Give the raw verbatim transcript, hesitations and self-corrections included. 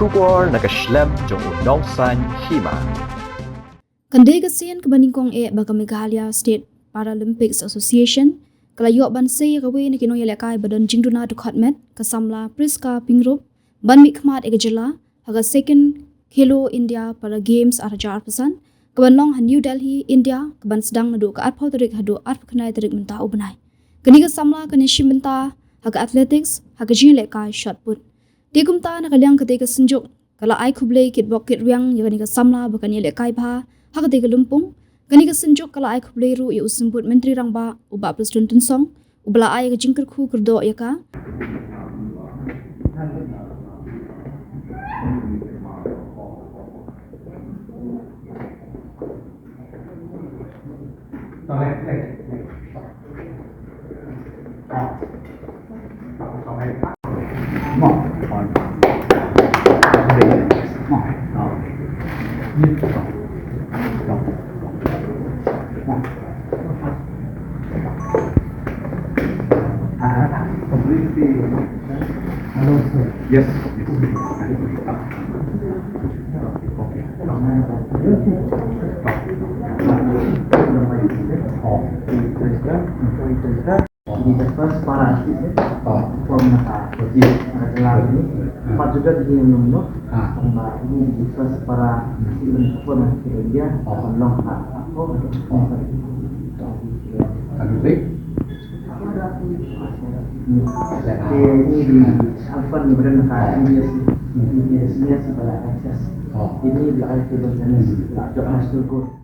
Khubor na ka shlem jong u Nongsaiñ Hima. Kan dei ka sien kaba nyngkong eh ba ka Meghalaya State Paralympics Association ka la ïoh ban sei ïa kawei na ki nongïalehkai ba don jingduna dkhot met, ka samla Prisca Pyngrope, ban mihkhmat ïa ka jylla ha ka second Khelo India Para Games ar hajar arphew san, kaban long ha New Delhi, India, kaban sdang naduh ka arphew tarik haduh arphew khyndai tarik mynta u bnai. Kane ka samla kan ïashim bynta ha ka athletics, ha ka jingïalehkai shot put. Te kumta na ka liang katei ka synjuk ka la ai khublei kitbok kitrwiang ïa kane ka samla ba kan ïalehkai bha ha katei ka lympung. Kane ka synjuk ka la ai khublei ruh ïa u Symbud Myntri Rangbah, u Bah Prestone Tynsong, uba la ai ka jingkyrkhu kyrdoh ïa ka. Hello, sir. Yes. Ini the first para athlete, eh, from Naga. Yes. Naga Jylla ini. Pat juga di Indonesia. Ah. Sama ini the first para athlete from India. Oh. Long ha. Oh. Aduh, baik. Ini di Alfan, kemudian Naga India sih. India sih, sih pada akses. Oh. Ini di Alfan, Naga Jylla.